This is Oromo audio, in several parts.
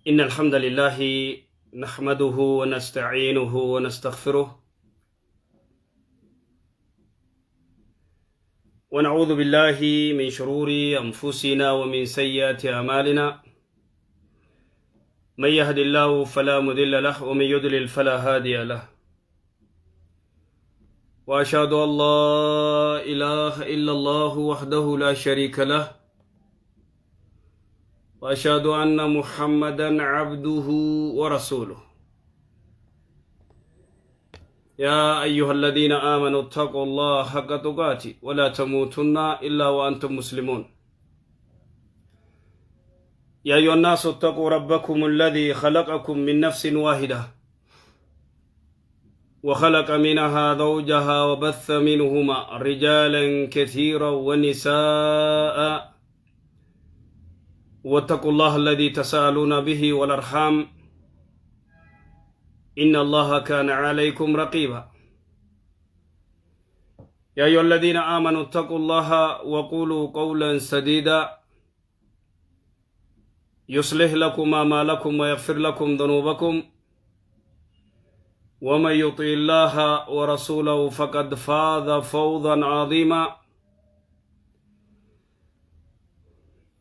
إن الحمد لله نحمده ونستعينه ونستغفره ونعوذ بالله من شرور أنفسنا ومن سيئات أعمالنا. من يهد الله فلا مضل له ومن يضلل فلا هادي له. وأشهد أن لا إله إلا الله وحده لا شريك له وأشهد أن محمدا عبده ورسوله. يا أيها الذين آمنوا اتقوا الله حق تقاته ولا تموتن إلا وأنتم مسلمون. يا أيها الناس اتقوا ربكم الذي خلقكم من نفس واحدة وخلق منها زوجها وبث منهما رجالا كثيرا ونساء، واتقوا الله الذي تساءلون به والأرحام إن الله كان عليكم رقيبا. يا أيها الذين آمنوا اتقوا الله وقولوا قولا سديدا يصلح لكم أعمالكم ويغفر لكم ذنوبكم، ومن يطع الله ورسوله فقد فاز فوزا عظيما.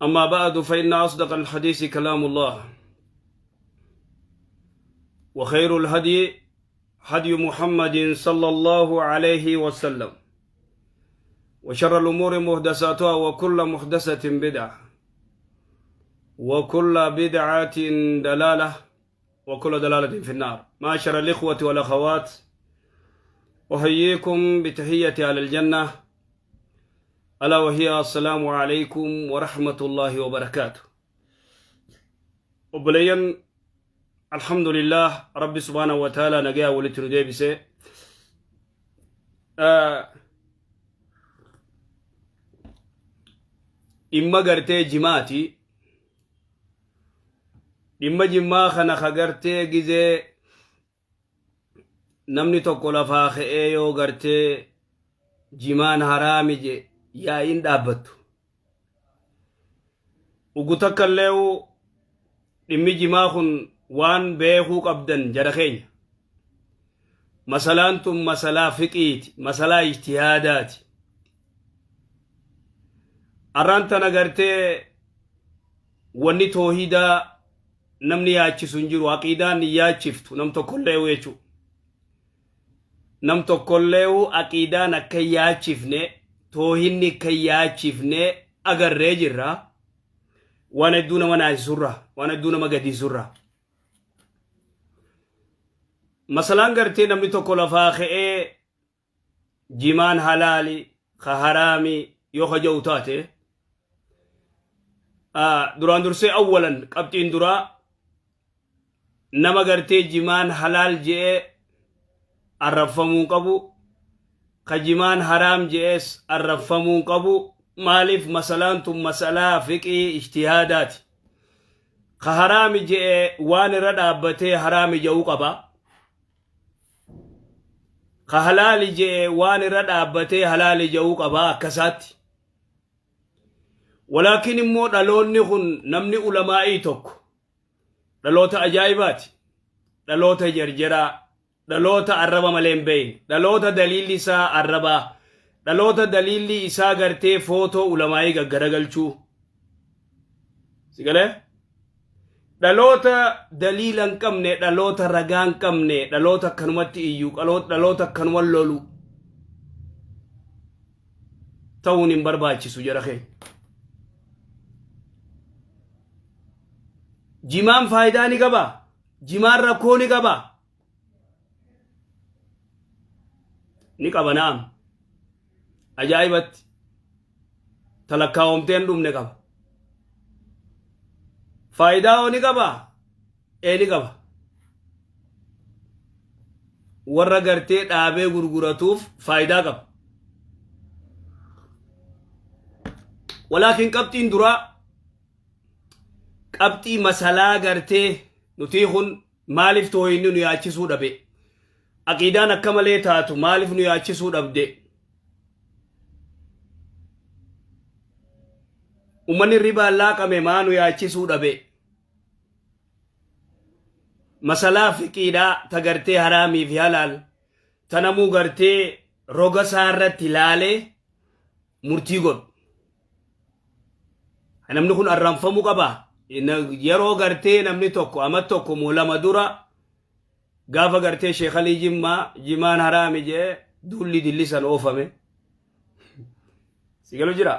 أما بعد، فإن أصدق الحديث كلام الله، وخير الهدي هدي محمد صلى الله عليه وسلم، وشر الأمور محدثاتها، وكل محدثة بدعة، وكل بدعة دلالة، وكل دلالة في النار. معاشر الإخوة والأخوات، أحييكم بتحية أهل الجنة، ألا وهي السلام عليكم ورحمة الله وبركاته. Obboleeyyan، الحمد لله، ربي سبحانه وتعالى nagaa walitti nu deebise. Dhimma gartee jimaati. Dhimma jimmaa kana ka gartee gizee namni tokko lafaa ka'ee yoo gartee jimaan haraami je yaa'iin dhaabbattu. Ugu takka illee dhimmi jimaa kun waan beekuu qabdan jara keenya. Masalaan tun masalaa fiqiiti, masalaa ijtihaadaati. Arraan tana gartee wanni toohidaa namni yaachisu hin jiru, aqiidaan hin yaachiftu nam tokkollee jechuudha. Nam tokkollee aqiidaan akka hin yaachifne, toohinni akka hin yaachifne agarree jirra. Waan hedduu nama naasisurra, waan hedduu nama gadiisurra. Masalaan gartee namni tokko lafaa ka'ee jimaan halaali ka haraami yoo ka ja'u taate, duraan dursee awwalan qabxiin duraa nama gartee jimaan halaal je'ee arrabfamuu qabu, ka jimaan haraam je'ees arrabfamuu qabu. Maaliif? Masalaan tun masalaa fiqii ijtihaadaati. Ka haraami je'e waan irra dhaabbatee haraami je'uu qaba, ka halaali je'e waan irra dhaabbatee halaali je'uu qaba akkasaatti. Walaakin immoo dhaloonni kun namni ulamaa'ii tokko dhaloota ajaa'ibaati, dhaloota jarjaraa, dhaloota arraba malee hin beeyne, dhaloota daliilli isaa arrabaa, dhaloota daliilli isaa gartee footoo ulamaa'ii gaggaragalchuu si galee, dhaloota daliila hin qabne, dhaloota ragaa hin qabne, dhaloota akkanumatti iyyuu, dhaloota akkanuma lolu ta'uun hin barbaachisu jara keenya. Jimaan faayidaa ni qabaa? Jimaan rakkoo ni qabaa? Ni qaba, na'am. Ajaa'ibatti. Talakkaawamtee hin dhumne qaba. Faayidaa hoo ni qabaa? Ee, ni qaba. Warra gartee dhaabee gurguratuuf faayidaa qaba. Walaakin qabxiin duraa qabxii masalaa gartee nutii kun maaliif tooyinni nu yaachisuu dhabe? Aqiidaan akka malee taatu maaliif nu yaachisuu dhabde? Uummanni ribaan laaqame maa nu yaachisuu dhabe? Masalaa fiqiidhaa ta gartee haraamii fi halaal ta namuu gartee roga isaa irratti laalee murtii godhu. Namni kun arranfamuu qaba. Yeroo gartee namni tokko ama tokko moo lama dura gaafa gartee Sheekh Alii Jimmaa jimaan haraami jee duulli dillisan oofame. Si galu jira.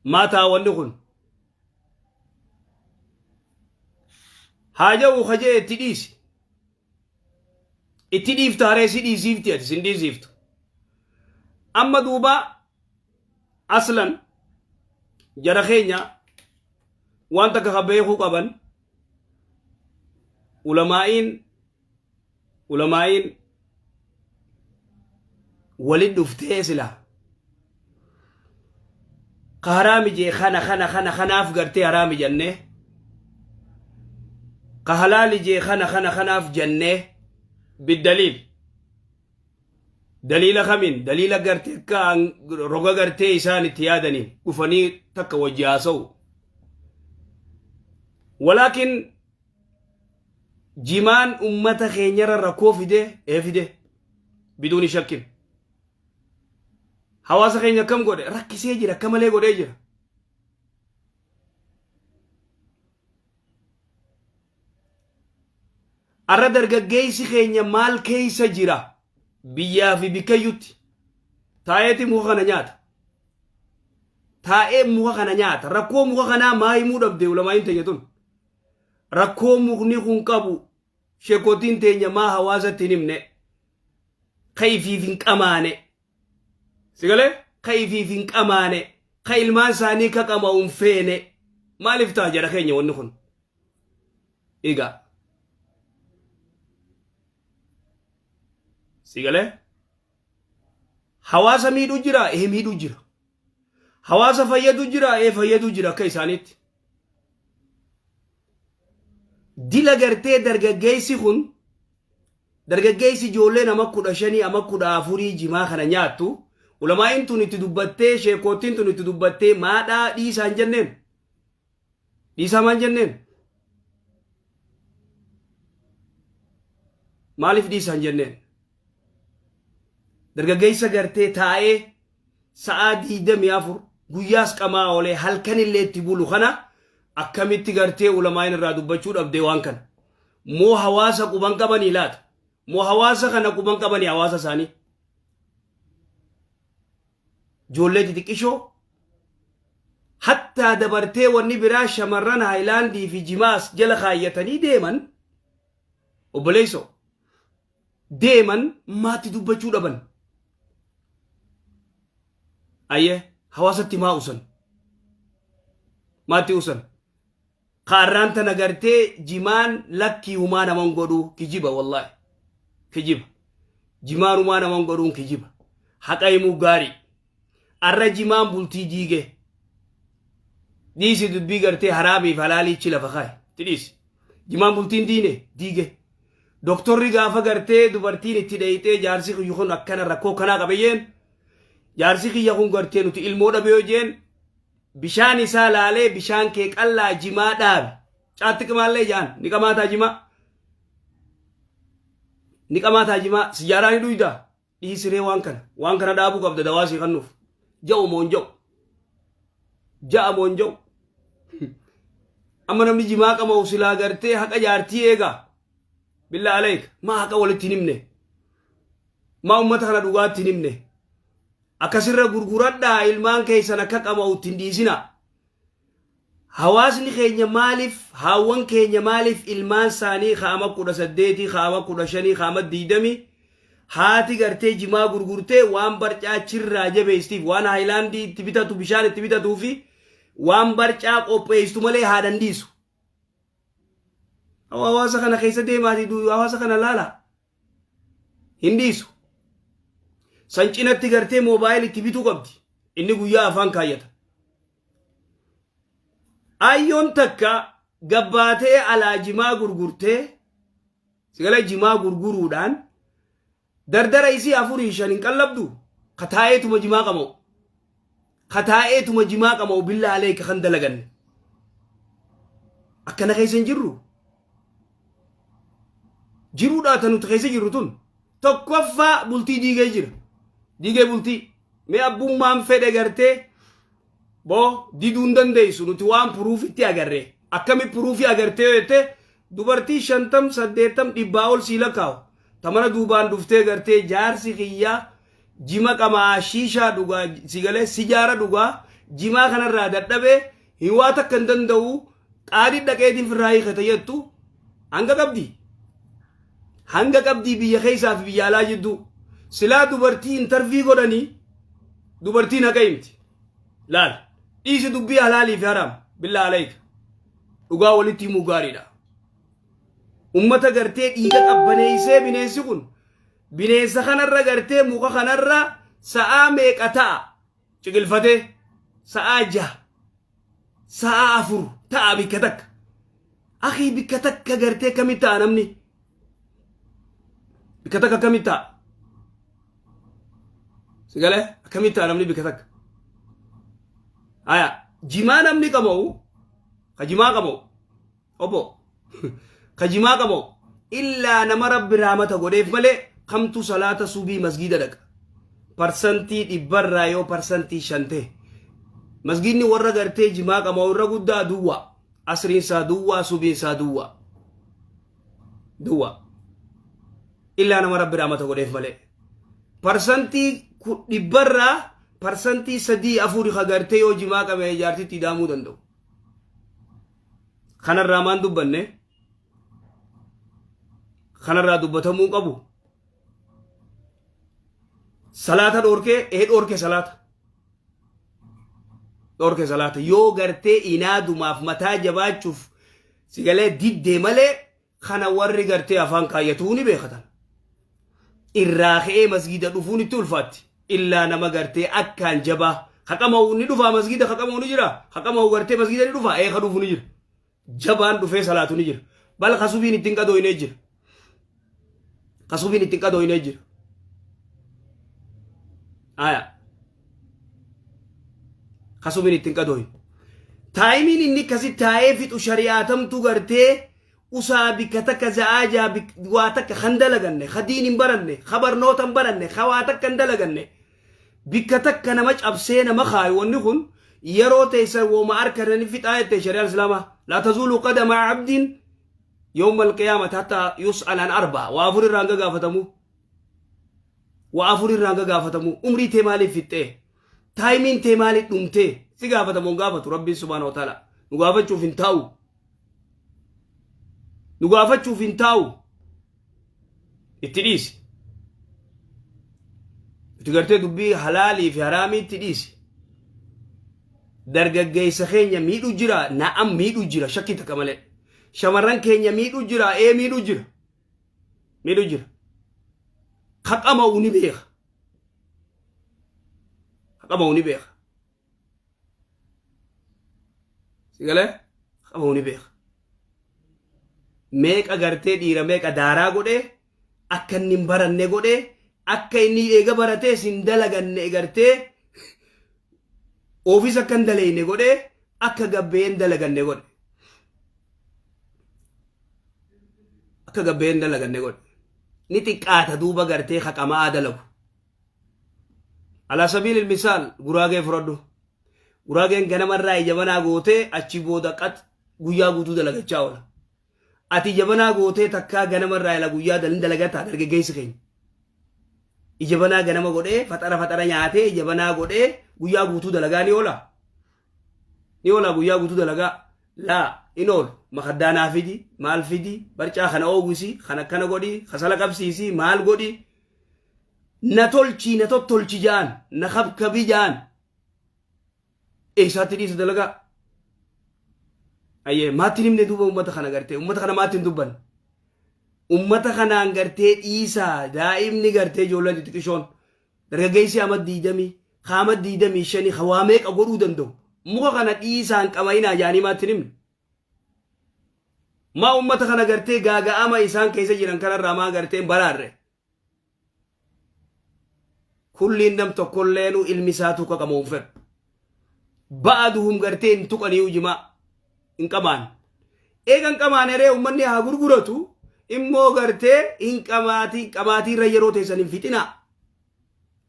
Maa ta'a wanni kun? Haa ja'u ka jee itti dhiisi. Itti dhiifta haree si dhiisiifti ati sin dhiisiiftu. Amma duuba aslan jara keenya waan takka ka beekuu qaban ulamaa'iin ulamaa'iin walit dhuftee sila ka haraami jee kana kana kana kanaaf gartee haraami jennee ka halaali jee kana kana kanaaf jennee biddaliil daliila kamiin daliila gartee akka roga gartee isaan itti yaadaniin dhufanii takka wajji haasa'u walaakin jimaan ummata keenyarra rakkoo fide ee fide biduuni shakkin hawaasa keenya akkam godhe rakkisee jira akka malee godhee jira arra dargaggeessi keenya maal keessa jira biyyaa fi bikkayyutti taa'eeti muka kana nyaata taa'ee muka kana nyaata rakkoo muka kanaa maa himuu dhabde ulamaa'iin teenya tun Rakkoo mukni kun qabu shekotiin teenya maa hawaasatti hin himne ka ifiif hin qamaane sigalee ka ifiif hin qamaane ka ilmaan isaanii ka qama'u hin feene maaliif ta'a jara keenya wanni kun egaa sigalee hawaasa miidhuu jira ee miidhuu jira Hawaasa fayyadu jira ee fayyadu jira akka isaaniitti. Dila gartee dargaggeessi kun dargaggeessi ijoolleen ama 15 ama 14 jimaa kana nyaattu ulamaa'iin tun itti dubbattee sheekoottiin tun itti dubbattee maadhaa dhiisaa hin jenneen. Dhiisaa maan jenneen? Maaliif dhiisaa hin jenneen? Dargaggeessa gartee taa'ee sa'aa 24 guyyaas qamaa oolee halkanillee itti bulu kana akkamitti gartee ulamaa'iin irraa dubbachuu dhabdee waan kana? Moo hawaasa quban qabanii laata? Moo hawaasa kana quban qabanii hawaasa isaanii? Ijoollee xixiqqishoo hattaa dabartee wanni biraa shamarran haayilaandii fi jimaas jala kaayyatanii deeman obboleessoo deeman maatti dubbachuu dhaban. Ayyee hawaasatti maa usan? Maatti usan? Kaarraan tana gartee jimaan lakkii humaa naman godhuu kijiba wallaahi. Kijiba. Jimaan humaa naman godhuun kijiba. Haqa himuu gaarii. Arra jimaan bultii diige. Dhiisi dubbii gartee haraamiif halaaliichi lafa kaaye. Itti dhiisi. Jimaan bultiin diine diige. Doktorri gaafa gartee dubartiin itti dheeyxee jaarsi kiyya kun akkana rakkoo kanaa qabayyeen jaarsi kiyya kun gartee nuti ilmoo dhabe yoo jeen Bishaan isaa laalee bishaan kee qallaa jimaa dhaabi. Caatti qimaallee jaan ni qamaataa jimaa. Ni qamaataa jimaa sijaaraa ni dhuydaa. Dhiisiree waan kana waan kana dhaabuu qabda dawaa sii kannuuf. Ja'u moo hin ja'u. Ja'a moo hin ja'u. Amma namni jimaa qama'u silaa gartee haqa jaartii eegaa. Billaa aleek maa haqa walitti hin himne. Maa uummata kana dhugaatti hin himne. Akkasirra gurguradhaa ilmaan keessan akka qama'u itti hin dhiisinaa. Hawaasni keenya maaliif haawwan keenya maaliif ilmaan isaanii kaama 18 kaama 15 kaama 20 haati gartee jimaa gurgurtee waan barcaa chirraa jabeessitiif waan haayilaandii itti bitatu bishaan itti bitatuu fi waan barcaa qopheessitu malee haadha hin dhiisu. Hawaasa kana keessa deemaatii hawaasa kana laala. Hin dhiisu. San cinatti gartee moobaayil itti bituu qabdi. Inni guyyaa afaan kaayyata. Ayyoon takka gabbaatee alaa jimaa gurgurtee sigala jimaa gurguruudhaan dardara isii afurii shan hin qallabdu ka taa'eetuma jimaa qama'u. Ka taa'eetuma jimaa qama'u billaa aleeka kan dalaganne. Akkana keessa hin jirru. Jiruudhaa ta nuti keessa jirru tun tokkoffaa bultii diigee jira. Diigee bultii. Mee abbummaan fedhe gartee boo diduu hin dandeessu nuti waan puruufitti agarre. Akkami puruufii agartee yoo jette dubartii 50 80 dhibbaa ol sii lakkaa'u. Ta mana duubaan dhuftee gartee jaarsi kiyyaa jima qamaa shiishaa dhugaa si galee sijaara dhugaa jimaa kanarraa dadhabee hin waa takka hin danda'u qaadii dhaqeetiin firraa hiikata jettu hanga qabdi. Hanga qabdii biyya keessaa fi biyya alaa jidduu. Silaa dubartii intarvii godhanii dubartiin haqa himti. Laal dhiisi dubbii halaalii fi haraam billaa alayka dhugaa walitti himuu gaariidha. Ummata gartee dhiiga qabbaneessee bineensi kun bineensa kanarra gartee muka kanarra sa'aa meeqa ta'a ciqilfatee sa'aa 6 sa'aa 4 ta'a bikka takka. Akii bikka takka gartee kamitti ta'a namni? Bikka takka akkamitti ta'a? Sigalee akkamitti ta'a namni bikka takka? Haya jimaa namni qaba'u ka jimaa qaba'u obbo ka jimaa qaba'u illaa nama rabbi raamata godheef malee kamtu salaata subii masgiida dhaqa. Parsantii dhibbarraa yoo parsantii 5 ta'e masgiidni warra gartee jimaa qaba'u irra guddaa duwwaa asriin isaa duwwaa subiin isaa duwwaa duwwaa illaa nama rabbi raamata godheef malee parsantii dhibbarraa parsantii 3 4 ka gartee yoo jimaa qabe jaartitti idaamuu danda'u. Kanarraa maan dubbanne? Kanarraa dubbatamuu qabu. Salaata dhoorkee ee dhoorke salaata. Dhoorke salaata yoo gartee inaadumaaf mataa jabaachuuf sigalee diddee malee kana warri gartee afaan kaayyatuu ni beekatan. Irraa ka'ee masgiida dhufuun itti ulfaatti. Illaa nama gartee akkaan jabaa. Haqama'u ni dhufaa masgiida haqama'u ni jira. Haqama'u gartee masgiida ni dhufaa ee ka dhufu ni jira. Jabaan dhufee salaatu ni jira. Bal kasubiin ittiin qadooynee jira. Kasubiin ittiin qadooynee jira. Aya. Kasubiin ittiin qadooyne. Taayimiin inni akkasi taa'ee fixu shari'aatamtu gartee usaa bikka takka za'aa jaa waa takka kan dalaganne ka diin hin baranne ka barnoota hin baranne ka waa takka hin dalaganne bikka takka nama cabsee nama kaayu wanni kun yeroo teessan wooma harkatani fixaa jette shari'aan islaamaa laa tazuulu qadama abdiin yawma alqiyaamati hatta yus'al an arba'a waa afur irraa hanga gaafatamu waa afur irraa hanga gaafatamu umrii tee maaliif fixxee taayimiin tee maaliif dhumtee si gaafatamu hin gaafatu rabbiin subhaana wa ta'ala nu gaafachuuf hin taa'u nu gaafachuuf hin taa'u itti dhiisi itti gartee dubbii halaalii fi haraamii itti dhiisi dargaggeessa keenya miidhu jira na'am miidhu jira shakkii takka malee shamarran keenya miidhu jira ee miidhu jira miidhu jira haqama'u ni beeka haqama'u ni beeka Si galee? Qabuu ni beeka. Meeqa gartee dhiira meeqa daaraa godhee akka inni hin baranne godhee akka inni eega baratees hin dalaganne gartee ofiis akka hin daleeyne godhee akka gabbee hin dalaganne godhe. Akka gabbee hin dalaganne godhe. Ni xiqqaata duuba gartee haqama'aa dalagu. Alaa sabiilil misaal guraagee fudhadhu. Guraageen ganamarraa ija banaa gootee achi booda qax guyyaa guutuu dalagachaa oola. Ati ija banaa gootee takkaa ganamarraa ila guyyaa dalin dalagataa dargaggeessi keenya. Ija banaa ganama godhee faxara faxara nyaatee ija banaa godhee guyyaa guutuu dalagaa ni oola. Ni oola guyyaa guutuu dalagaa. Laa in oolu makaddaa naa fidi maal fidi barcaa kana oowwisi kana akkana godhi kasala qabsiisi maal godhi na tolchii na tottolchi ja'an na kabkabi ja'an eessaatti dhiisa dalagaa ayyee maatti himne duuba ummata kana gartee ummata kana maatti hin dubbanne ummata kanaan gartee dhiisaa daa'imni gartee ijoolleen xixiqqishoon dargaggeessi ama 20 kaama 25 ka waa meeqa godhuu danda'u muka kana dhiisaan qama'inaa jaanii maatti himne maa ummata kana gartee gaaga'ama isaan keessa jiran kanarraa maa gartee hin baraarre Kulliin nam tokkolleenu ilmi isaatuu qaqamu hin fedhu. Ba'aduhum gartee hin tuqaniyu jimaa hin qamaan. Eega hin qamaan eree ummanni haa gurguratu. Immoo gartee hin qamaatii qamaatii irra yeroo teessan hin fixinaa.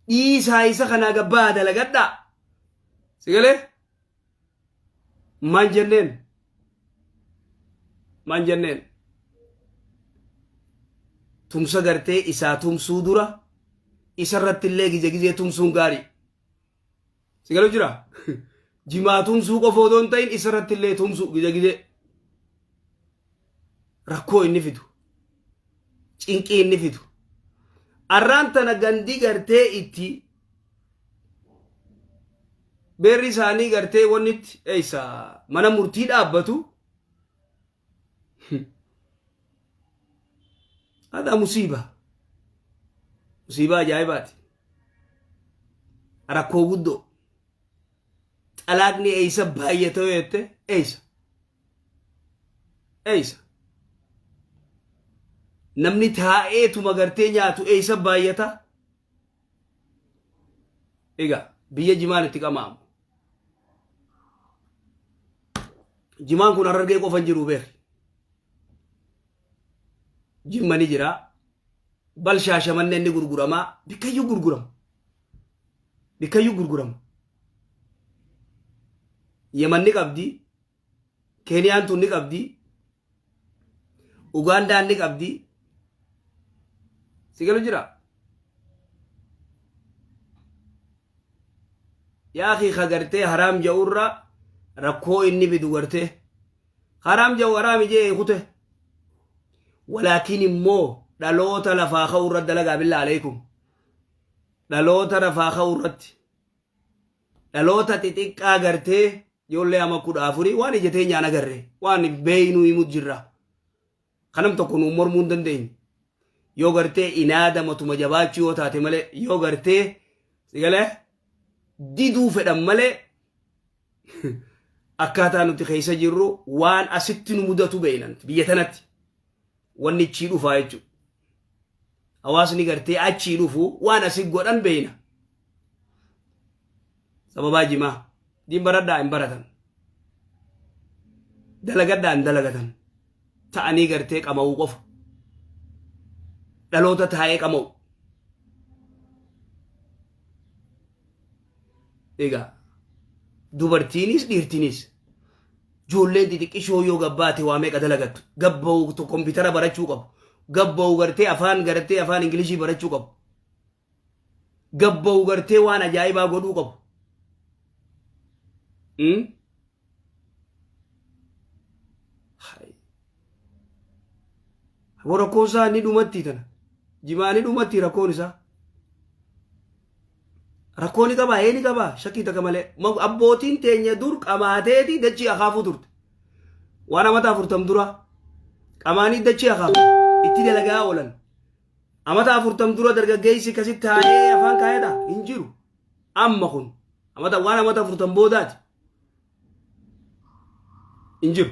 Dhiisaa isa kanaa gabbaa dalagadhaa. Si galee? Maal jenneen? Maal jenneen? Tumsa gartee isaa tumsuu dura isarratti illee gize gizee tumsuun gaarii. Si galu jira? Jimaa tumsuu qofa odoo hin ta'in isarratti illee tumsuu gize gizee. Rakkoo inni fidu. Cinqii inni fidu. Arraan tana gandi gartee itti beerri isaanii gartee wannitti eessa mana murtii dhaabbatu. Haadha musiiba. Musiibaa ajaa'ibaati. Rakkoo guddoo. Xalaaqni eessa baay'ata yoo jette eessa? Eessa? Namni taa'eetuma gartee nyaatu eessa baay'ata? Egaa biyya jimaan itti qama'amu. Jimaan kun Harargee qofa hin jiru beekri. Jimma ni jira. Bal Shaashamanneen ni gurgurama. Bikkayyuu gurgurama. Bikkayyuu gurgurama. Yeman ni qabdi. Keeniyaan tun ni qabdi. Ugaandaan ni qabdi. Si galu jira? Yaa akii ka gartee haraam ja'urra rakkoo inni fidu gartee haraam ja'u haraami jee kute. Walaakin immoo dhaloota lafaa ka'u irratti dalagaa billaa aleekum. Dhaloota lafaa ka'u irratti. Dhaloota xixiqqaa gartee ijoollee ama 14 waan ija teenyaan agarre waan beeynuu himu jirra. Kanam tokko nuun mormuu hin dandeenye. Yoo gartee inaada matuma jabaachuu yoo taate malee yoo gartee sigalee diduu fedhan malee akkaataa nuti keessa jirru waan asitti nu mudatu beeynan biyya tanatti wanni achii dhufaa jechuudha. Hawaasni gartee achii dhufu waan asi godhan beeyna. Sababaa jimaa. Diin baradhaa hin baratan. Dalagadhaa hin dalagatan. Ta'anii gartee qama'uu qofa. Dhaloota taa'ee qama'u. Egaa dubartiinis dhiirtiinis ijoolleen xixiqqishoo yoo gabbaate waa meeqa dalagattu. Gabba'u kompiitara barachuu qabu. Gabba'u gartee afaan gartee afaan Ingilishii barachuu qabu. Gabba'u gartee waan ajaa'ibaa godhuu qabu. Rakkoon isaa ni dhumatti tana. Jimaa ni dhumatti rakkoon isaa. Rakkoo ni qabaa ee ni qabaa shakkii takka malee. Abbootiin teenya dur qamaateeti dachii akaafuu turte. Waan amata 40 dura qamaanii dachii akaafu itti dalagaa oolan. Amata 40 dura dargaggeessi akkasitti taa'ee afaan kaayata hin jiru. Amma kun amata waan amata 40 boodaati. Hin jiru.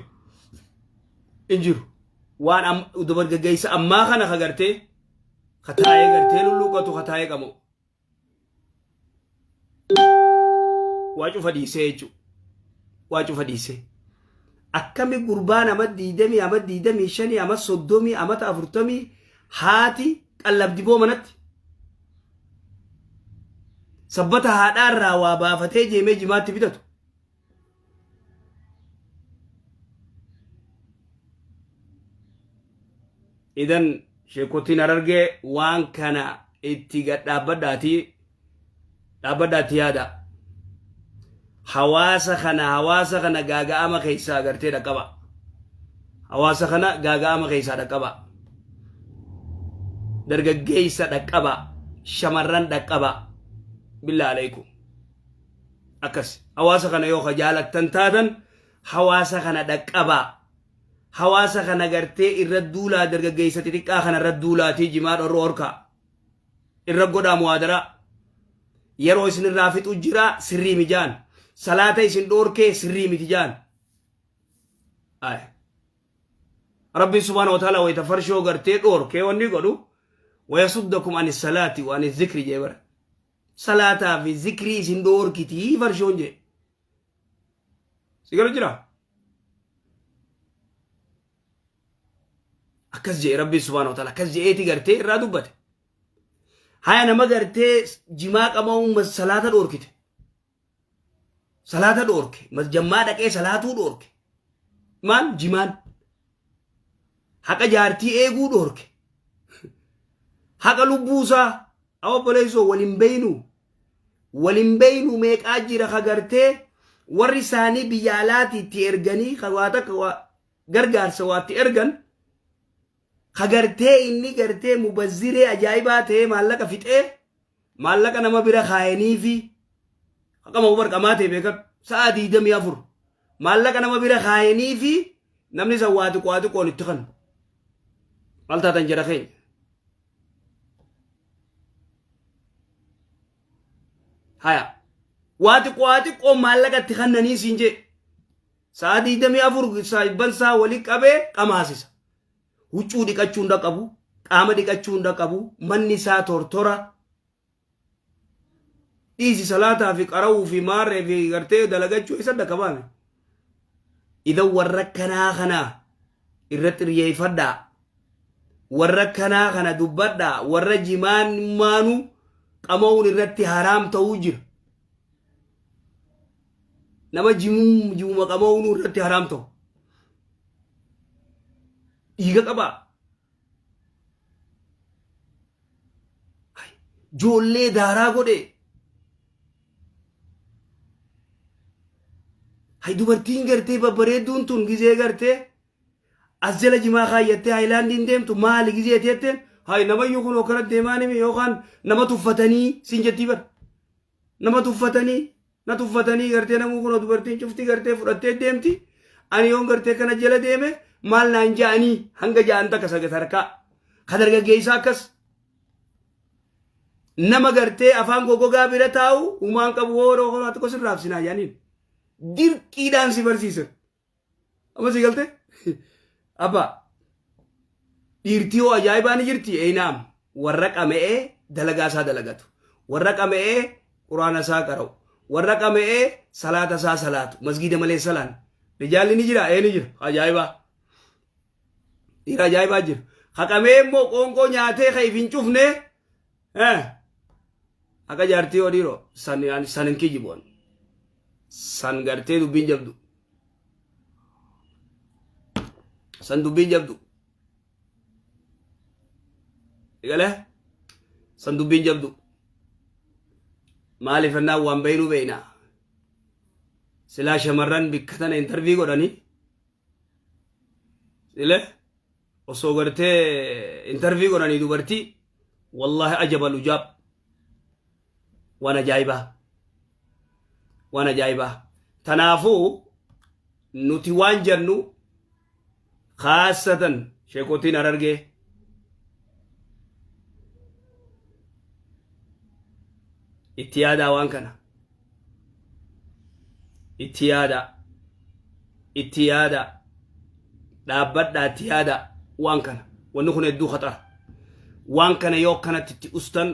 Hin jiru. Waan dargaggeessa ammaa kana ka gartee ka taa'ee gartee lulluuqatu ka taa'ee qabu. Waa cufa dhiisee jechuudha. Waa cufa dhiisee. Akkami gurbaan ama 20 ama 25 ama 30 amata 40 haati qallabdi boo manatti. Sabbata haadhaarraa waa baafatee jeemee jimaatti bitatu. Idan sheekotiin Harargee waan kana itti gad dhaabbadhaatii dhaabbadhaatti yaada. Hawaasa kana gaaga'ama keessaa gartee dhaqqaba. Hawaasa kana gaaga'ama keessaa dhaqqaba. Dargaggeessa dhaqqaba. Shamarran dhaqqaba. Billaa aleekum. Akkas hawaasa kana yoo ka jaalattan taatan hawaasa kana dhaqqabaa. Hawaasa kana gartee irra duulaa dargaggeessa xixiqqaa kana irra duulaatii jimaa dhorru horkaa. Irra godhaa muhaadaraa. Yeroo isin irraa fixu jira sirrii mijaan. Salaata isin dhoorkee sirrii miti jaan. Ay. Rabbiin subhaanahu wa ta'ala wayita farshoo gartee dhoorkee wanni godhu wayasuddakum ani salaati wa ani zikri jee bara. Salaataa fi zikrii isin dhoorkitii farshoon jee. Si galu jira? Akkas je'e Rabbiin subhaanahu wa ta'ala akkas je'eeti gartee irraa dubbate. Haya nama gartee jimaa qama'uun salaata dhoorkite. Salaata dhoorke. Jammaa dhaqee salaatuu dhoorke. Maal jimaan? Haqa jaartii eeguu dhoorke. Haqa lubbuusaa obboleessoo waliin beeynu. Waliin beeynu meeqaa jira ka gartee warri isaanii biyya alaatii itti erganii ka waa takka waa gargaarsa waa itti ergan ka gartee inni gartee mubazziree ajaa'ibaa ta'ee maallaqa fixee maallaqa nama bira kaayanii fi haqama hubar qamaa ta'e beekadhu sa'a 24 maallaqa nama bira kaayanii fi namni san waa xiqqoo waa xiqqoon itti kanu maal taatan jara keenya. Haya waa xiqqoo waa xiqqoon maallaqa itti kannanii siin jee sa'a 24 saayibban isaa walii qabee qamaasisa. Huccuu dhiqachuu hin qabu, qaama dhiqachuu hin qabu, manni isaa tortora. Dhiisi salaataa fi qara'uu fi maarree fi gartee dalagachuu isa dhaqqabaame. Idan warra kanaa kana irratti xiyyeeffadhaa. Warra kanaa kana dubbadhaa. Warra jimaan maanuu qama'uun irratti haraam ta'uu jira. Nama jimuma qama'uun irratti haraam ta'u. Dhiiga qabaa. Joollee daaraa godhe. Hay dubartiin gartee babbareedduun tun gizee gartee as jala jimaa kaayyattee haayilaandiin deemtu maali gizee teetteen hay namayyuu kun akkana deemaa nimi yookaan nama tuffatanii siin jettii bara. Nama tuffatanii na tuffatanii gartee namuu kun dubartiin cufti gartee fudhattee deemti. Ani yoon gartee kana jala deeme maal naan ja'anii hanga ja'an takka sadarkaa. Ka dargaggeessaa akkas. Nama gartee afaan gogogaa bira taa'u humaan qabu hooroo horaa tokko sirraa sinaa jaaniin. Dirqiidhaan si barsiisan. Amma si galte? Abbaa. Dhiirtii hoo ajaa'ibaa ni jirti? Eeynaam. Warra qama'ee dalagaa isaa dalagatu. Warra qama'ee quraana isaa qara'u. Warra qama'ee salaata isaa salaatu. Masgiida malee salaan. Rijaalli ni jira? Ee ni jira. Ajaa'ibaa. Dhiira ajaa'ibaa jira. Haqamee immoo qoonqoo nyaatee kan if hin cufne. Akka jaartii hoo dhiiroo san hin kijiboon. San gartee dubbiin jabdu. San dubbiin jabdu. Galee san dubbiin jabdu. Maaliif ennaan waan beeynuu beeynaa. Silaa shamarran bikka tana intarvii godhanii. Sile osoo gartee intarvii godhanii dubartii wallaahi ajabal ujaab waan ajaa'ibaa waan ajaa'ibaa tanaafuu nuti waan jennu khaasatan sheekotiin Harargee itti yaadaa waan kana itti yaadaa itti yaadaa dhaabbadhaa itti yaadaa waan kana wanni kun hedduu khaxara waan kana yoo akkanatti itti ustan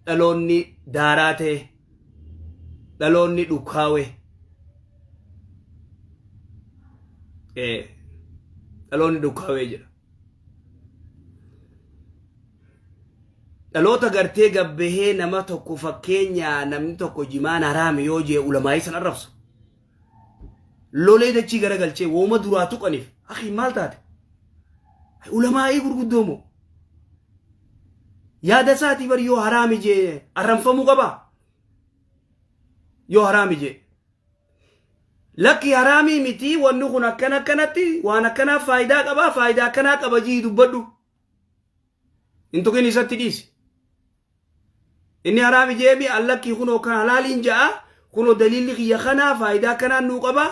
dhaloonni daaraa ta'e dhaloonni dhukaawe dhaloonni dhukaawee jira. Dhaloota gartee gabbahee nama tokko fakkeenyaa namni tokko jimaan haraami yoo jee ulamaayii san arrabsu. Lolee dachii garagalchee wooma duraa tuqaniif akhi maal taate? Ulamaayii gurguddoo moo? Yaada isaatii bar yoo haraami jee arranfamuu qabaa? Yoo haraami jee. Lakki haraamii miti wanni kun akkana akkanatti waan akkanaaf faayidaa qabaa faayidaa akkanaa qaba jii dubbadhu. Hin tuqin isatti dhiisi. Inni haraami jeemi allakkii kunoo kan halaaliin ja'a kunoo daliilli kiyya kanaa faayidaa akkanaan nuu qabaa.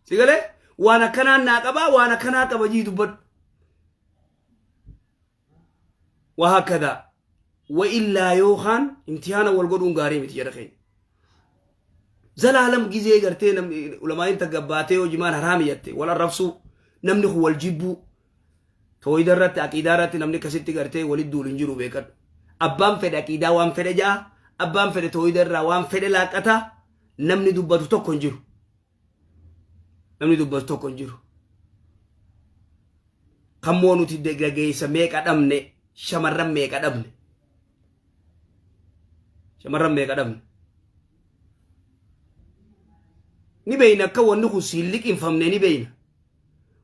Si galee waan akkanaan naa qabaa waan akkanaa qaba jii dubbadhu. Wahakkadaa wa illaa yookaan imtihaana wal godhuun gaarii miti jedha keenya. Zalaalam gizee gartee namni ulamaa'iin tagabbaatee hojimaan haraami jette wal arrabsuu namni kun wal jibbuu tooyida irratti aqiidaa irratti namni akkasitti gartee walit duulu hin jiru beekadhu. Abbaan fedhe aqiidaa waan fedhe ja'a abbaan fedhe tooyida irraa waan fedhe laaqqata namni dubbatu tokko hin jiru. Namni dubbatu tokko hin jiru. Kammoo nuti dargaggeessa meeqa dhabne, shamarran meeqa dhabne. Shamarran meeqa dhabne. Ni beeyna akka wanni kun siin liqinfamne ni beeyna.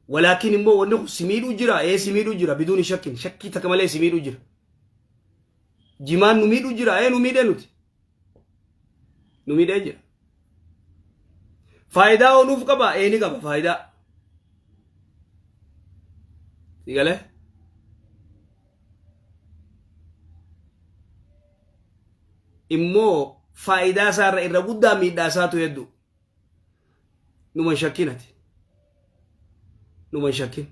Walaakin immoo wanni kun si miidhuu jira, ee si miidhuu jira, biduuni shakkin, shakkii takka malee si miidhuu jira. Jimaan nu miidhuu jira, ee nu miidhee nuti. Nu miidhee jira. Faayidaa hoo nuuf qaba, ee ni qaba faayidaa. Si galee? Immoo faayidaa isaarra irra guddaa miidhaa isaatu hedduu. Numa hin shakkin ati. Numa hin shakkin.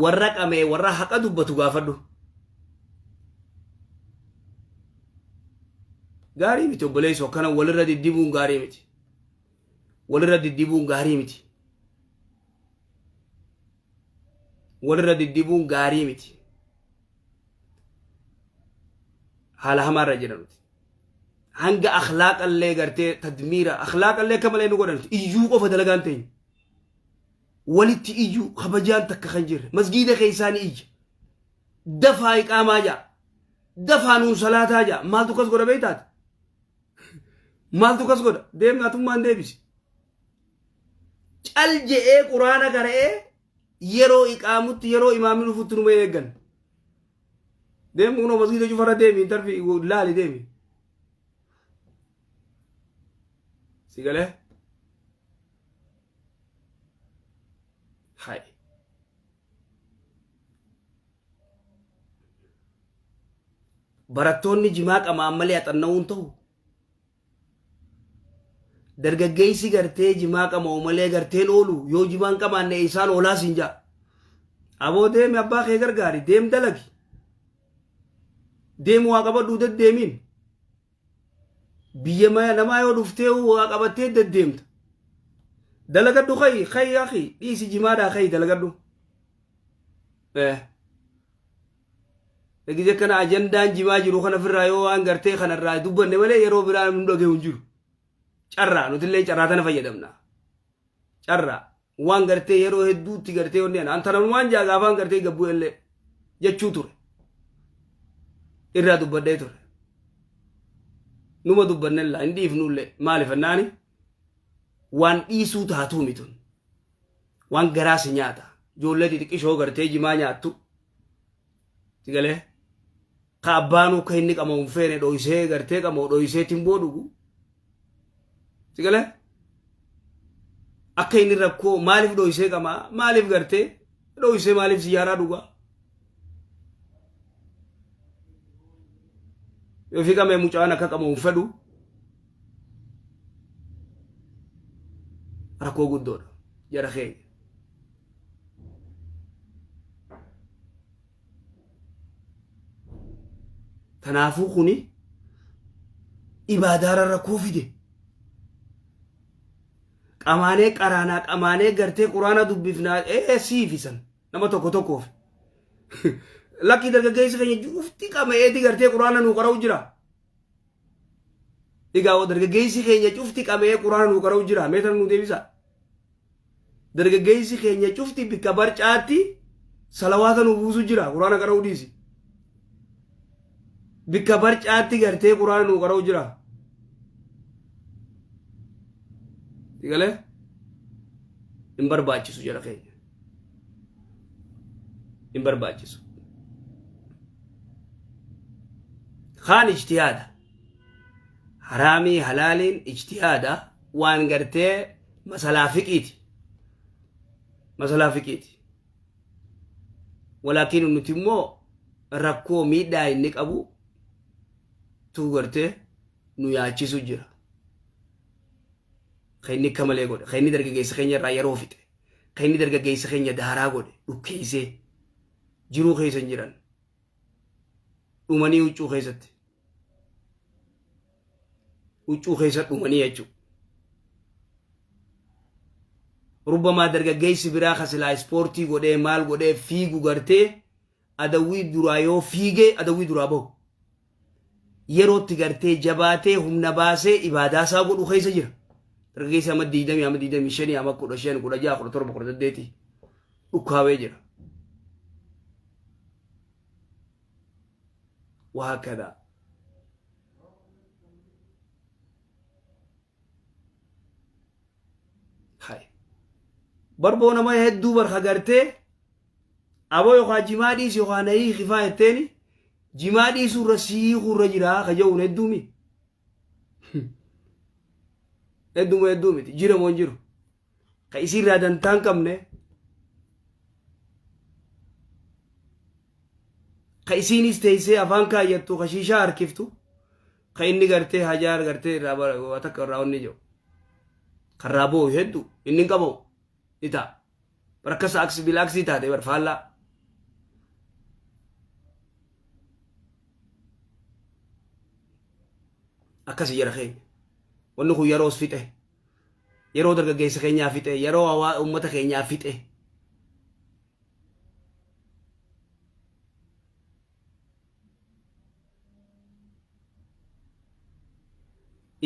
Warra qamee warra haqa dubbatu gaafadhu. Gaarii miti obboleessoo, akkana walirra diddibuun gaarii miti. Walirra diddibuun gaarii miti. Walirra diddibuun gaarii miti. Haala hamaarra jira nuti. Hanga akhlaaqallee gartee tadmiira akhlaaqallee akka malee nu godhan iyyuu qofa dalagaan teenya. Walitti iyyuu kabajaan takka kan jirre masgiida keessaa ni iyya. Dafaa iqaamaa ja'a. Dafaa nuun salaataa ja'a. Maaltu kas godha beektaati? Maaltu kas godha? Deemni atummaan deebisi. Cal je'ee quraana qara'ee yeroo iqaamutti yeroo imaamni dhufutti numa eeggan. Deemi kunoo masgiida cufarra deemi intarfi laali deemi. Si galee? Hai. Barattoonni jimaa qamaan malee haxanna'uun ta'u. Dargaggeessi gartee jimaa qama'u malee garteen oolu yoo jimaan qamaanne isaan oolaa siin ja'a. Aboo deemi abbaa kee gargaari, deem dalagi. Deemu waa qabadhuu deddeemiin. Biyya namaa yoo dhuftee waa qabattee deddeemta. Dalagadhu kayi kayi akhi, dhiisi jimaadhaa kayi dalagadhu. Gizee kana ajandaan jimaa jiru kana ofirraa yoo waan gartee kanarraa dubbanne malee yeroo biraa nu dhagahu hin jiru. Carraa nutillee carraa tana fayyadamna. Carraa waan gartee yeroo hedduutti gartee wanni ana antana waan jaa gaafaan gartee gabbuu illee jechuu ture. Irraa dubbadhee ture. Numa dubbannella hin dhiifnullee maaliif ennaani waan dhiisuu taatuu mitun. Waan garaa si nyaata. Ijoollee xixiqqishoo gartee jimaa nyaattu. Sigalee ka abbaanuu akka inni qama'u hin feene dhoysee gartee qama'u dhoysee timboo dhugu. Sigalee akka inni rakkoo maaliif dhoysee qamaa maaliif gartee dhoysee maaliif siyaaraa dhugaa. Yoo fi qamee mucaan akka qama'u hin fedhu rakkoo guddoodha jara keenya. Kanaafuu kuni ibaadaarra rakkoo fide. Qamaanee qaraanaa qamaanee gartee quraana dubbifnaa ee siifisan nama tokko tokkoof. Lakkii dargaggeessi keenya cufti qama'eeti gartee quraana nuu qara'u jira. Egaa dargaggeessi keenya cufti qama'ee quraana nuu qara'u jira. Mee tana nuu deebisa. Dargaggeessi keenya cufti bikka barcaatti salawaata nuu buusu jira. Quraana qara'uu dhiisi. Bikka barcaatti gartee quraana nuu qara'u jira. Sigalee hin barbaachisu jara keenya. Hin barbaachisu. Kaan ijtihaada. Haraamii halaaliin ijtihaada waan gartee masalaa fiqiiti. Masalaa fiqiiti. Walaakin nuti immoo rakkoo miidhaa inni qabu tu gartee nu yaachisu jira. Kan inni akka malee godhe, kan inni dargaggeessa keenya irraa yeroo fixe, kan inni dargaggeessa keenya daaraa godhe, dhukkeessee jiruu keessa hin jiran. Dhumanii huccuu keessatti. Huccuu keessa dhumanii jechuudha. Rubbamaa dargaggeessi biraa ka silaa ispoortii godhee maal godhee fiigu gartee adawwii duraa yoo fiigee adawwii duraa bahu. Yerootti gartee jabaatee humna baasee ibaadaa isaa godhu keessa jira. Dargaggeessi amma 20 amma 25 amma 15 16 17 18 dhukkaawee jira. Wahaakadaa. Hay. Barboo nama hedduu bar gartee aboo yookaan jimaa dhiisi yookaan nayii kifaa jetteeni jimaa dhiisuu irra siikuu irra jira ka jedhuun hedduumi. Hedduma hedduu miti jira moo hin jiru. Ka isiirraa dantaa hin qabne ka isiinis teessee afaan kaayyattu ka shiishaa harkiftu ka inni gartee hajaa gartee irraa waa takka irraa onni jiru. Karraa boo'u hedduu inni hin qabu ni ta'a. Barakasa aksi bilaaksii taate bar faallaa. Akkasi jara keenya. Wanni kun yeroos fixe. Yeroo dargaggeessa keenyaa fixe. Yeroo hawaa uummata keenyaa fixe.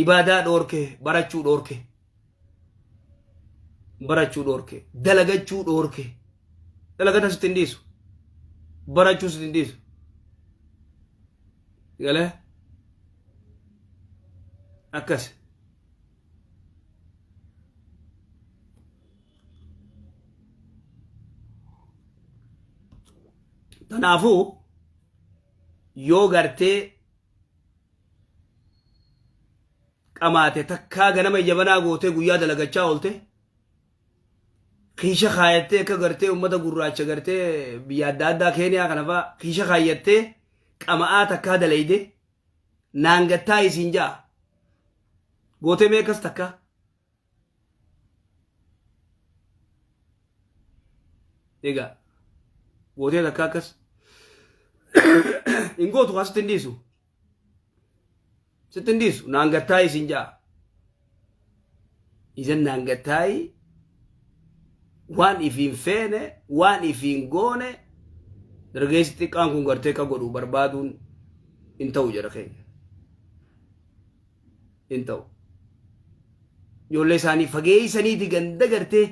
Ibaadaa dhoorke, barachuu dhoorke. Barachuu dhoorke, dalagachuu dhoorke. Dalagata sitti hin dhiisu. Barachuu sitti hin dhiisu. Galee? Akkas. Kanaafuu yoo gartee qamaate takkaa ganama jabanaa gootee guyyaa dalagachaa oolte kiisha kaayattee akka gartee ummata gurraacha gartee biyya adda addaa keeniyaa kana fa'aa kiisha kaayyattee qama'aa takkaa dalayde naangattaa isiin ja'a gootee meeqas takkaa Egaa gootee takka akkas hin gootu kaa sitti hin dhiisu. Sitti hin dhiisu naan gattaayi siin ja'a. Isan naan gattaayi waan ifiin feene waan ifiin goone dargaggeessi xiqqaan kun gartee ka godhu barbaaduun hin ta'u jedha keenya. Hin ta'u. Ijoollee isaanii fageessaniiti ganda gartee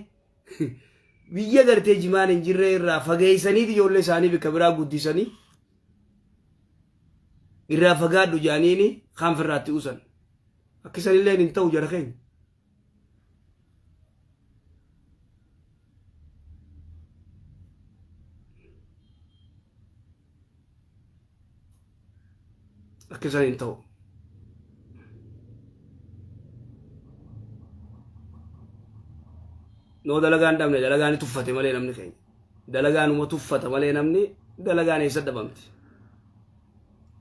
biyya gartee jimaan hin jirre irraa fageessaniiti ijoollee isaanii bakka biraa guddisanii irraa fagaadhu jaaniini kaan firraatti usan. Akkisanillee hin ta'u jara keenya. Akka isaan hin ta'u. Noo dalagaan dhabne dalagaan ni tuffate malee namni keenya. Dalagaanuma tuffata malee namni dalagaan eessa dhabamti?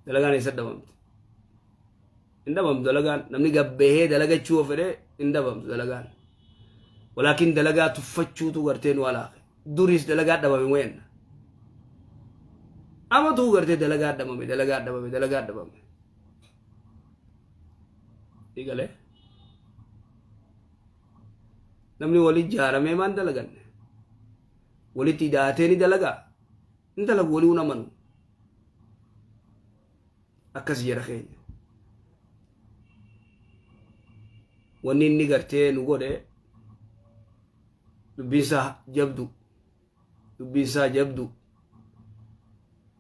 Dalagaan eessa dhabamti? Hin dhabamtu dalagaan. Namni gabbahee dalagachuu yoo fedhe hin dhabamtu dalagaan. Walaakin dalagaa tuffachuutu gartee nu alaaqe. Duris dalagaa dhabame wayanna. Amatuu gartee dalagaa dhabame dalagaa dhabame dalagaa dhabame. Egalee. Namni wali ijaaramee maan dalaganne? Walitti hidhaatee ni dalagaa? Hin dalagu walii hin amanu. Akkas jara keenya. Wanni inni gartee nu godhe dubbiinsaa jabdu. Dubbiinsaa jabdu.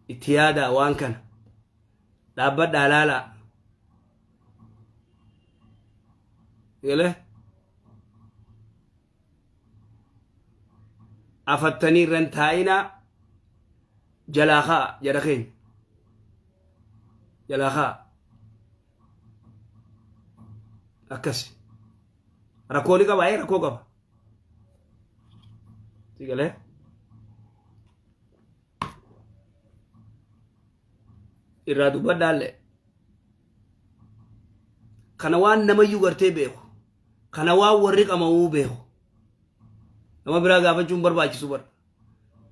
Itti yaadaa waan kana. Dhaabbadhaa laalaa. Galee? Afattanii irra hin taa'inaa jalaa ka'a jara keenya. Jalaa ka'a. Akkas. Rakkoo ni qaba ee rakkoo qaba. Si galee? Irraa dubbadhaallee. Kana waan namayyuu gartee beeku. Kana waan warri qama'uu beeku. Nama biraa gaafachuun barbaachisu bara.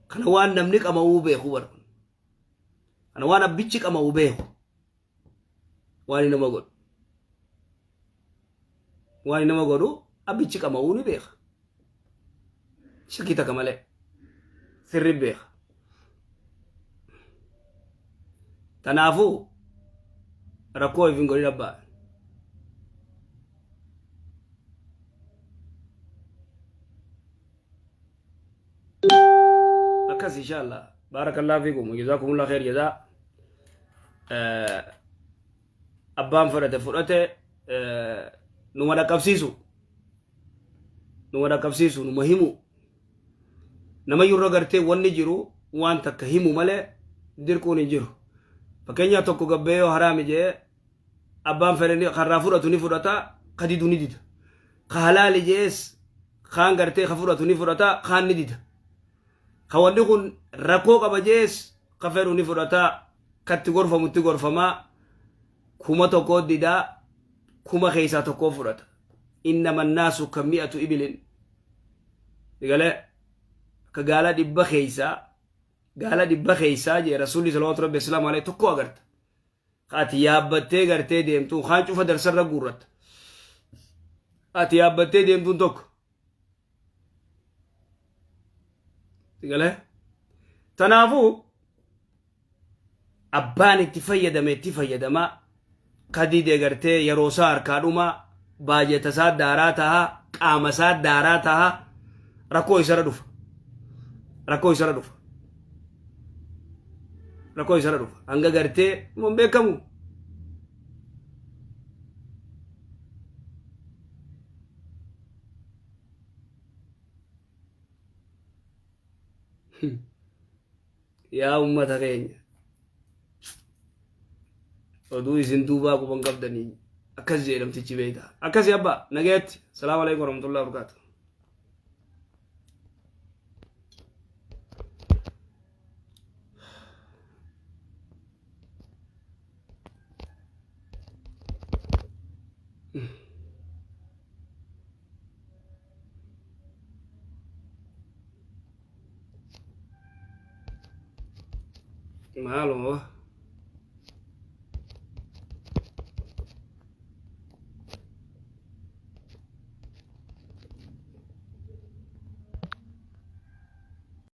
Kana waan namni qama'uu beeku bara. Kana waan abbichi qama'u beeku. Waan nama godhu. Waan nama godhu abbichi qama'uu ni beeka. Shakkii takka malee. Sirri beeka. Kanaafuu rakkoo if hin godhin abbaa. Akkas insha Allah. Baarakallahu fiikum. Jazaakumullah khair jazaa. Abbaan fudhate fudhate, numa dhaqqabsiisu, numa dhaqqabsiisu, numa himu. Nama yurra gartee wanni jiru waan takka himu malee dirquun hin jiru. Fakkeenyaaf tokko gabbee yoo haraami jee, abbaan fedhe karraa fudhatu ni fudhata, ka didu ni dida. Ka halaali jees kaan gartee ka fudhatu ni fudhata, kaan ni dida. Ka wanni kun rakkoo qaba jees ka fedhu ni fudhata, katti gorfamutti gorfamaa. 1000 didaa, 1000 keessaa tokkoo fudhata. Innama naasu ka mi'atu ibilin galee ka gaala 100 keessaa, gaala 100 keessaa jee Rasuulli salawaatu rabbi islaamu alayhi, tokko agarta. Ka ati yaabbattee gartee deemtuun kaan cufa darsarra guurratta. Ati yaabbattee deemtuun tokko. Galee? Tanaafuu abbaan itti fayyadame itti fayyadamaa, kadide gartee yeroo isaa harkaa dhumaa, baajata isaa daaraa tahaa, qaama isaa daaraa tahaa, rakkoo isarra dhufa. Rakkoo isarra dhufa. Rakkoo isarra dhufa. Hanga gartee hin beekamu. Yaa ummata keenya, oduu isin duubaa quban qabdanii akkas jedhamtichi beeyta. Akkasi abbaa nagayaatti. Salaamu alaikum warahmatullahi wabarakatuh. Maaluma.